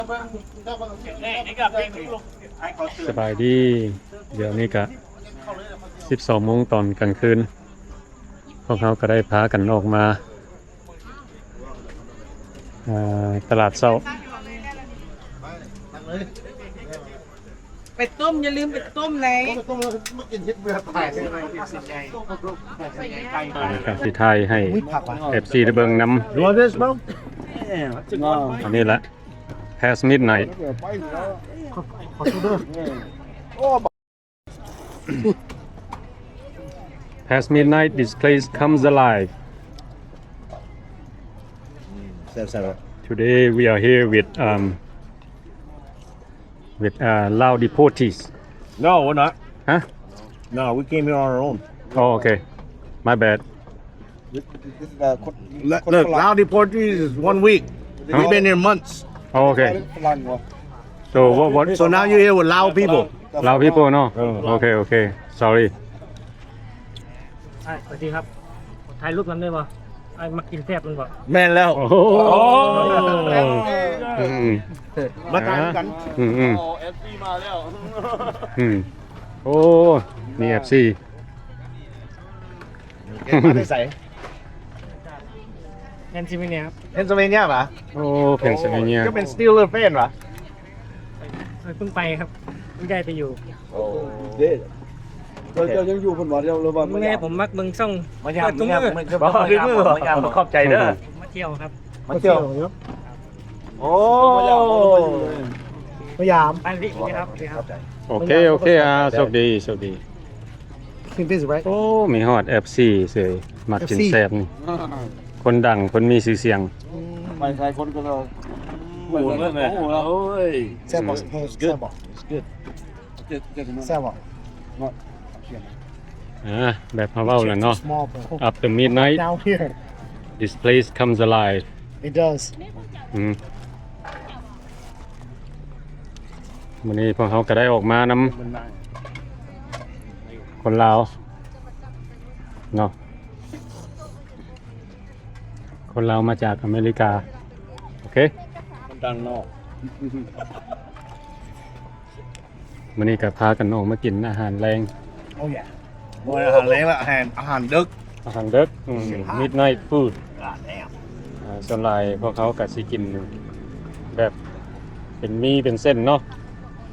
ສະບາຍດີ. ດຽວນີ້ກະສິບສອງໂມງຕອນກາງຄືນ ພວກເຮົາກະໄດ້ພາກັນອອກມາ ເອີ ຕະຫຼາດເຊົ້າ. ໄປຕົ້ມ ຢ່າລືມໄປຕົ້ມໃນ ມາກິນເຫັດເບື່ອຕາຍ. ກະຊິຖ່າຍໃຫ້ ເອັຟຊີ ໄດ້ເບິ່ງນຳ. ອັນນີ້ລະ past midnight. Past midnight, this place comes alive. ແຊບໆ Today we are here with, um, with, uh, Lao deportees. No, we're not. Huh? No, we came here on our own. Oh, okay. My bad. This, this is, uh, co-, look, co-, look, Lao deportees is one week. Huh? We've been here months. Oh, okay. ຝຣັ່ງເນາະ. So what, what? So now you're here with Lao people. Lao people, no? ເອີ Okay, okay. Sorry. ອ້າຍ ສະຫວັດດີຄັບ. ຖ່າຍຮູບນຳໄດ້ບໍ່? ອ້າຍມັກກິນແຊບແມ່ນບໍ່? ແມ່ນແລ້ວ. ໂອ້ ອືມ ມາຖ່າຍນຳກັນ. ອືມໆ ເອັຟຊີມາແລ້ວ. ອືມ ໂອ້ ມີເອັຟຊີ. ມາແຕ່ໃສ? ເພນຊິລເວເນຍ. ເພນຊິລເວເນຍຫວາ? ໂອ້ ເພນຊິລເວເນຍ. ຄືເປັນສະຕີລເລີແຟນຫວາ? ເອີ ເພິ່ງໄປຄັບ ເພິ່ງຍ້າຍໄປຢູ່. ໂອ້ ເດ້ ເຈົ້າ ເຈົ້າຍັງຢູ່ເພິ່ນວ່າ ເຈົ້າ ຫຼືວ່າ ແມ່ ມາຢາມ? ຜົມມັກເບິ່ງຊ່ອງ ມາຢາມ ມາຢາມ ມາຢາມ ມາຢາມ ມາຢາມ. ຂອບໃຈເດີ. ມາທ່ຽວຄັບ. ມາທ່ຽວ. ໂອ້ ມາຢາມ. ໄປດີຄັບ. ໂອເຄ ໂອເຄ ອ່າ ໂຊກດີ ໂຊກດີ. ໂອ້ ມີຮອດເອັຟຊີເສີຍ ມັກກິນແຊບນີ້. ຄົນດັງ ຄົນມີຊື່ສຽງ. ໄປໃສຄົນກໍເລີຍ. ໂອ້ຍ ແຊບບໍ່? ແຊບບໍ່? ແຊບບໍ່? ອ່າ ແບບເຮົາເວົ້າແຫຼະເນາະ. After midnight, this place comes alive. It does. ອືມ ມື້ນີ້ພວກເຮົາກໍໄດ້ອອກມານຳຄົນລາວເນາະ. ຄົນລາວມາຈາກອາເມລິກາ. ໂອເຄ ຄົນຕ່າງນອກ. ມື້ນີ້ກໍພາກັນອອກມາກິນອາຫານແລງ. ໂອ້ຍ ບໍ່ແມ່ນອາຫານແລງລະ ອາຫານ ອາຫານເດິກ. ອາຫານເດິກ. ອືມ midnight food. ອ່າ ສ່ວນຫຼາຍພວກເຮົາກໍຊິກິນແບບເປັນໝີ່ເປັນເສັ້ນເນາະ.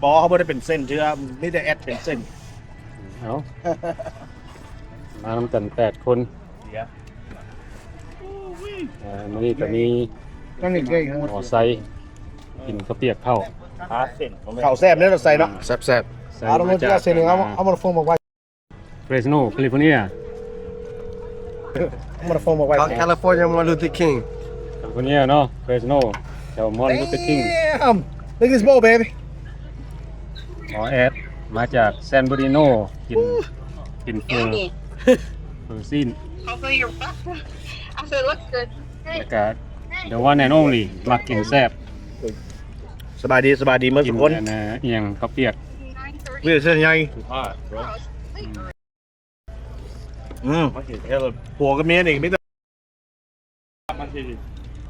ບໍ່ ເຮົາບໍ່ໄດ້ເປັນເສັ້ນເທື່ອ ມີແຕ່ແອັດເປັນເສັ້ນ. ເອົາ ມານຳກັນແປດຄົນ. ເອີ ມື້ນີ້ກໍມີໝໍໄຊ ກິນເຂົ້າປຽກເຂົ້າ. ເຂົ້າແຊບເດ້ ໄຊເນາະ. ແຊບໆ. I don't know what you guys saying. I'm, I'm on the phone with my wife. Fresno, California. I'm on the phone with my wife. California, Martin Luther King. California ເນາະ Fresno ແຖວ Martin Luther King. Damn! Look at this bowl, baby. ໝໍແອດ ມາຈາກ San Bernardino ກິນ ກິນເຝີ ເຝີຊີ້ນ. I said, looks good. ແລ້ວກະ the one and only ມັກກິນແຊບ. ສະບາຍດີ ສະບາຍດີເໝິດທຸກຄົນ. ກິນອັນ ອີ່ຫຍັງ ເຂົ້າປຽກ. ເປັນເສັ້ນໃຫຍ່. ອືມ ຜົວກັບເມຍນີ້ມີແຕ່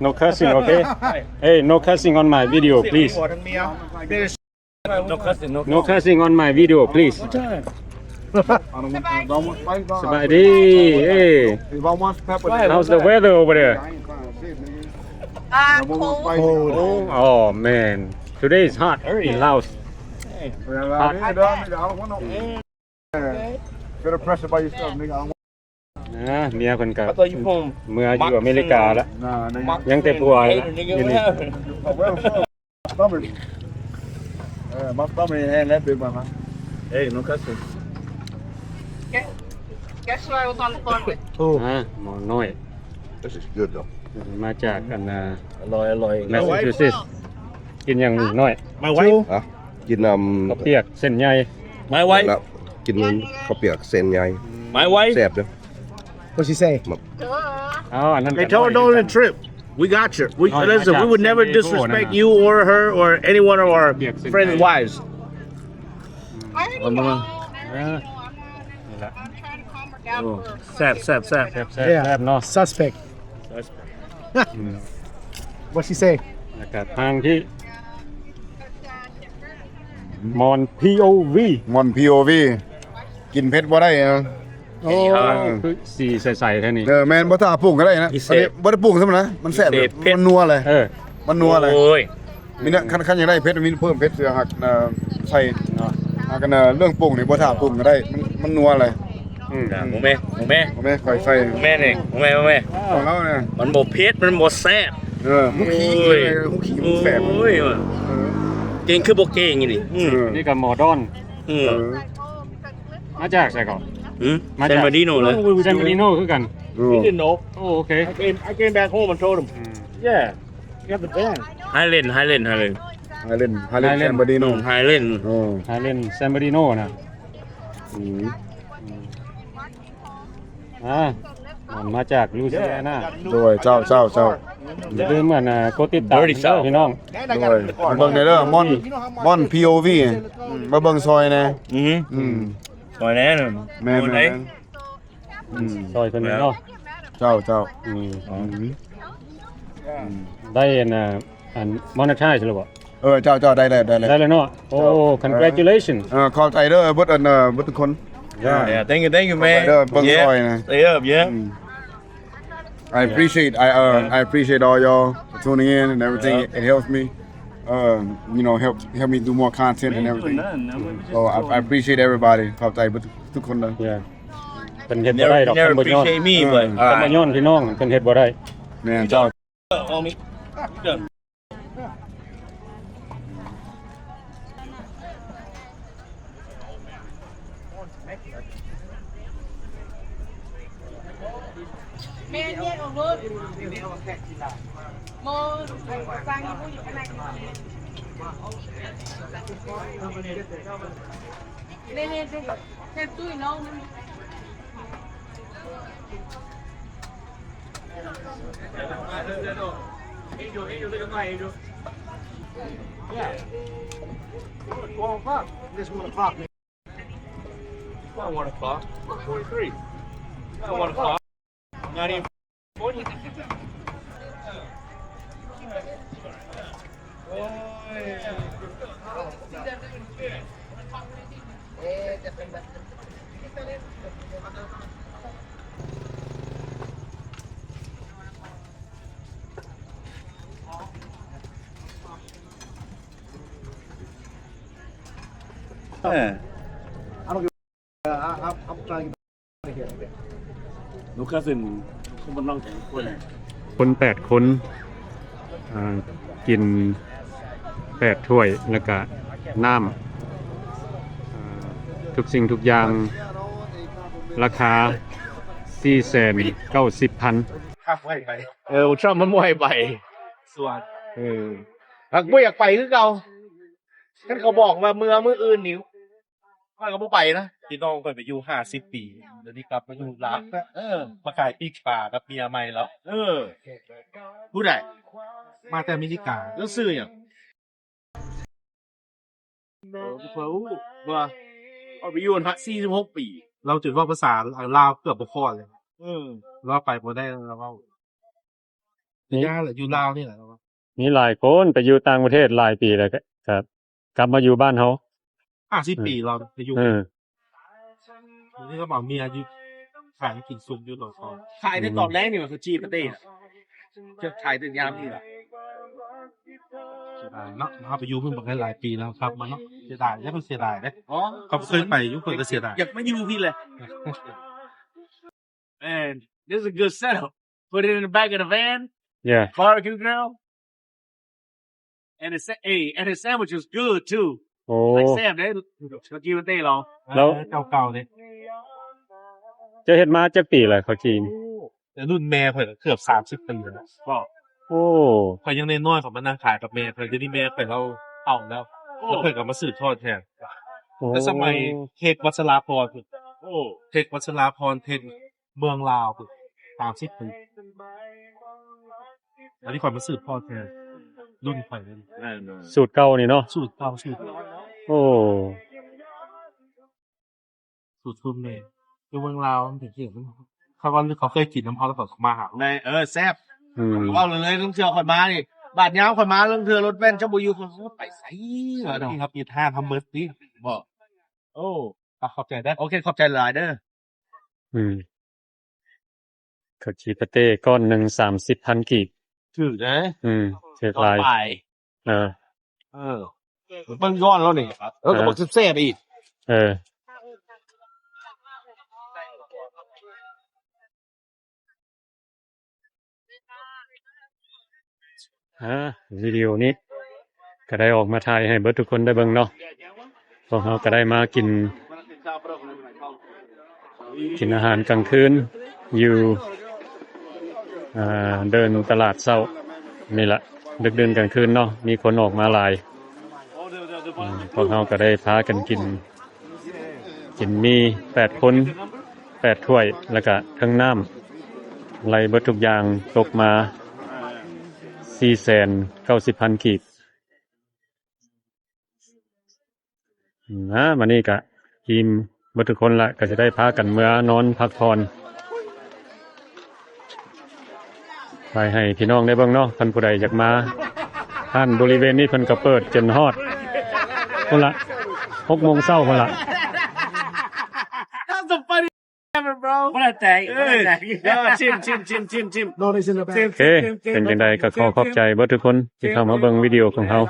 No cussing, okay? Hey, no cussing on my video, please. No cussing, no cussing on my video, please. ສະບາຍດີ. Hey, how's the weather over there? Uh, cold. Oh man, today is hot in Laos. Hot. Feel the pressure by yourself, nigga. ນະ ເມຍເພິ່ນກະເມືອຢູ່ອາເມລິກາລະ ຍັງແຕ່ຜົວລະຢູ່ນີ້. ເອີ ມາຕ້ອມແຫ້ງແລ້ວເປັນມາ. Hey, no cussing. Guess who I was on the phone with? ອ່າ ໝໍນ້ອຍ. This is good though. ມາຈາກອັນນາ ອະລ່ອຍ ອະລ່ອຍ Massachusetts. ກິນຫຍັງນີ້ນ້ອຍ? My wife. ກິນນຳເຂົ້າປຽກເສັ້ນໃຫຍ່. My wife. ກິນເຂົ້າປຽກເສັ້ນໃຫຍ່. My wife. ແຊບເດີ້. What she say? ເອົາ ອັນນັ້ນ They told her don't even trip. We got you. We, listen, we would never disrespect you or her or any one of our friends' wives. ແຊບ ແຊບ ແຊບ ແຊບ ແຊບເນາະ. Suspect. What she say? ແລ້ວກະທາງທີ່ ມອນ ພີໂອວີ ມອນ ພີໂອວີ ກິນເຜັດບໍ່ໄດ້ນະ. ໂອ້ ຄືສີໃສໆແທ້ນີ້. ເອີ ແມ່ນ ບໍ່ຖ້າປຸງກໍໄດ້ນະ. ພິເສດ ອັນນີ້ບໍ່ໄດ້ປຸງຊ້ຳນະ ມັນແຊບ ເຜັດ ມັນນົວເລີຍ. ເອີ ມັນນົວເລີຍ. ໂອ້ຍ ມີນະ ຄັນ ຄັນຢາກໄດ້ເຜັດ ມີເພີ່ມເຜັດ ເສືອຫັກ ເອີ ໃສ່ເນາະ. ຫາກ ເອີ ເລື່ອງປຸງນີ້ບໍ່ຖ້າປຸງກໍໄດ້ ມັນ ມັນນົວເລີຍ. ອືມ ອ່າ ບໍ່ແມ່ ບໍ່ແມ່ ບໍ່ແມ່ ຂ້ອຍໃສ່ ບໍ່ແມ່ນີ້ ບໍ່ແມ່ ບໍ່ແມ່ ຂອງລາວນະ ມັນບໍ່ເຜັດ ມັນບໍ່ແຊບ. ເອີ ໂອ້ຍ ຮູ້ຂີ້ ຮູ້ຂີ້ມັນແຊບ. ໂອ້ຍ ວ່າ ເອີ ເກັ່ງຄືບໍ່ເກັ່ງອີ່ນີ້. ອືມ ເອີ ນີ້ກໍໝໍດອນ. ອືມ ເອີ ມາຈາກໃສກໍ? ຫື ມາຈາກ San Bernardino ເລີຍ. ໂອ້ San Bernardino ຄືກັນ. ໂອ້ He didn't know. ໂອ້ ໂອເຄ. I came, I came back home and told him. ອືມ Yeah. Highland, Highland, Highland. Highland, Highland San Bernardino. ອືມ Highland. ໂອ້ Highland San Bernardino ນະ. ອືມ ອ່າ ມາຈາກ Louisiana. ໂດຍ ເຈົ້າ ເຈົ້າ ເຈົ້າ. ຢ່າລືມ ອັນ ກົດຕິດຕາມເດີພີ່ນ້ອງ. ໂດຍ ເບິ່ງແດ່ເດີ ມອນ ມອນ ພີໂອວີ ອືມ ມາເບິ່ງຊ່ອຍແດ່. ອືມ ອືມ ຊ່ອຍແດ່. ແມ່ນ ແມ່ນ ແມ່ນ. ອືມ ຊ່ອຍເພິ່ນເນາະ. ເຈົ້າ ເຈົ້າ. ອືມ ອືມ ໄດ້ອັນ ອັນ monetize ແລ້ວບໍ່? ເອີ ເຈົ້າ ເຈົ້າ ໄດ້ ໄດ້ ໄດ້ ໄດ້ແລ້ວເນາະ. ໂອ້ congratulations. ເອີ ຂອບໃຈເດີເບິດ ອັນ ເບິດທຸກຄົນ. Yeah, thank you, thank you, man. ເດີເບິ່ງຊ່ອຍນະ. Stay up, yeah. ອືມ I appreciate, I, uh, I appreciate all y'all for tuning in and everything. It helps me, uh, you know, help, help me do more content and everything. So I, I appreciate everybody. ຂອບໃຈເບິດທຸກຄົນເດີ. Yeah. ເພິ່ນເຮັດບໍ່ໄດ້ດອກ never, never appreciate me, but ຄັນບໍ່ຍ້ອນພີ່ນ້ອງ ເພິ່ນເຮັດບໍ່ໄດ້. ແມ່ນເຈົ້າ. Angel, Angel, look at my Angel. Yeah. Twelve o'clock. This one o'clock. It's not one o'clock. It's twenty-three. It's not one o'clock. Not even forty. Yeah. I don't give a, I, I, I'm trying to get out of here. ລູກຄ້າເປັນຄົນບ້ານນອກ ຄົນແປດຄົນ ອ່າ ກິນແປດຖ້ວຍ ແລ້ວກະນ້ຳ ອ່າ ທຸກສິ່ງທຸກຢ່າງ ລາຄາສີ່ແສນເກົ້າສິບພັນ. ເອີ ທຣຳມັນບໍ່ໃຫ້ໄປສວນ. ເອີ ຫາກບໍ່ຢາກໄປຄືເກົ່າ. ຄັນເຂົາບອກວ່າເມືອມື້ອື່ນນີ້ ຂ້ອຍກໍບໍ່ໄປນະ. ພີ່ນ້ອງຂ້ອຍໄປຢູ່ຫ້າສິບປີ ດຽວນີ້ກັບມາຢູ່ລາວ. ເອີ ມາຂາຍປີ້ງປາກັບເມຍໃໝ່ລາວ. ເອີ ຜູ້ໃດ? ມາແຕ່ອາເມລິກາ. ລາວຊື່ຫຍັງ? ເອີ ບໍ່ຮູ້ວ່າ ຂ້ອຍໄປຢູ່ຫັ້ນສີ່ສິບຫົກປີ ລາວຈົນເວົ້າພາສາລາວເກືອບບໍ່ພໍດເລີຍ. ເອີ ລາວໄປບໍ່ໄດ້ ລາວເວົ້າ. ນີ້ ຢູ່ລາວນີ້ແຫຼະ ມີຫຼາຍຄົນໄປຢູ່ຕ່າງປະເທດຫຼາຍປີແລ້ວ ກໍ ກໍກັບມາຢູ່ບ້ານເຮົາ ຫ້າສິບປີລາວໄປຢູ່. ເອີ ດຽວນີ້ລາວເອົາເມຍຢູ່ ຂາຍກິນຊຸບຢູ່ ຂາຍແຕ່ຕອນແລງນີ້ວ່າ ເຂົາຈີບປະເທດ ຈະຂາຍແຕ່ຍາມນີ້ລະ. ເສຍດາຍເນາະ ເຮົາໄປຢູ່ພຸ້ນບັກຫຼາຍປີແລ້ວ ກັບມາເນາະ. ເສຍດາຍເດ້ ເພິ່ນເສຍດາຍເດ້. ເຂົາເຄີຍໄປຢູ່ ເພິ່ນກໍເສຍດາຍ. ຢາກມາຢູ່ພີ້ແຫຼະ. Man, this is a good setup. Put it in the back of the van. Yeah. Barbecue grill. And the sa-, hey, and the sandwich was good too. ໂອ້ Like Sam, they, ເມື່ອກີ້ມັນເຕະລອງ ແລ້ວ ເຈົ້າເກົ່າເດ້. ເຈົ້າເຮັດມາຈັກປີແລ້ວເຂົ້າຈີ່ນີ້? ແຕ່ລຸ້ນແມ່ຂ້ອຍກໍເກືອບສາມສິບປີແລ້ວ. ບໍ່ ໂອ້ ຂ້ອຍຍັງນ້ອຍໆ ຂ້ອຍມານັ່ງຂາຍກັບແມ່ຂ້ອຍ. ດຽວນີ້ແມ່ຂ້ອຍລາວເຖົ້າແລ້ວ ໂອ້ ແລ້ວຂ້ອຍກໍມາສືບທອດແທນ. ໂອ້ ແຕ່ສະໄໝເທັກ ວັດສະລາພອນພຸ້ນ. ໂອ້ ເທັກ ວັດສະລາພອນ ເທັກ ເມືອງລາວພຸ້ນ ສາມສິບປີ. ອັນນີ້ຂ້ອຍມາສືບທອດແທນລຸ້ນຂ້ອຍເລີຍ. ສູດເກົ່ານີ້ເນາະ. ສູດເກົ່າ ສູດ ໂອ້ ສູດຄຸນແມ່ຢູ່ເມືອງລາວ ມັນເປັນຈັ່ງ ເຂົາວ່າເຂົາເຄີຍກິນນຳເຮົາ ແລ້ວເຂົາກໍມາຫາ. ເອີ ແຊບ. ອືມ ເວົ້າເລີຍໆ ຕ້ອງເຊື່ອຂ້ອຍມານີ້. ບາດຍາມຂ້ອຍມາເລື່ອງເທື່ອລົດແວ່ນເຈົ້າບໍ່ຢູ່ ຂ້ອຍໄປໃສວະເນາະ? ເຮົາປິດຮ້ານເຮົາເບິດຕິ. ບໍ່. ໂອ້ ອ່ະ ຂອບໃຈເດີ. ໂອເຄ ຂອບໃຈຫຼາຍເດີ. ອືມ ເຂົ້າຈີ່ປາເຕ້ກ້ອນໜຶ່ງສາມສິບພັນກີບ. ຖືກເດ້. ອືມ ຖືກຫຼາຍ. ເອີ ເອີ ເບິ່ງຍ້ອນແລ້ວນີ້ ເອີ ກໍບັກແຊບໆອີກ. ເອີ ອ່າ ວິດີໂອນີ້ກໍໄດ້ອອກມາຖ່າຍໃຫ້ເບິດທຸກຄົນໄດ້ເບິ່ງເນາະ. ພວກເຮົາກໍໄດ້ມາກິນ ກິນອາຫານກາງຄືນຢູ່ ອ່າ ເດີ່ນຕະຫຼາດເຊົ້ານີ້ລະ ດຶກດື່ນກາງຄືນເນາະ ມີຄົນອອກມາຫຼາຍ. ອືມ ພວກເຮົາກໍໄດ້ພາກັນກິນ ກິນໝີ່ແປດຄົນ ແປດຖ້ວຍ ແລ້ວກະທັງນ້ຳ ໄລ່ເບິດທຸກຢ່າງ ຕົກມາສີ່ແສນເກົ້າສິບພັນກີບ. ອືມ ອ່າ ບາດນີ້ກະອີ່ມເບິດທຸກຄົນລະ ກໍຈະໄດ້ພາກັນເມືອນອນພັກຜ່ອນ. ໄປໃຫ້ພີ່ນ້ອງໄດ້ເບິ່ງເນາະ ຄັນຜູ້ໃດຢາກມາ ຮ້ານບໍລິເວນນີ້ເພິ່ນກໍເປີດຈົນຮອດພຸ້ນລະ ຫົກໂມງເຊົ້າພຸ້ນລະ. That's the funny ever, bro. What a day. What a day. ເອີ ຊິມ ຊິມ ຊິມ ຊິມ ຊິມ. No, this is the best. ໂອເຄ ເປັນຈັ່ງໃດກໍຂໍຂອບໃຈເບິດທຸກຄົນທີ່ເຂົ້າມາເບິ່ງວິດີໂອຂອງເຮົາ.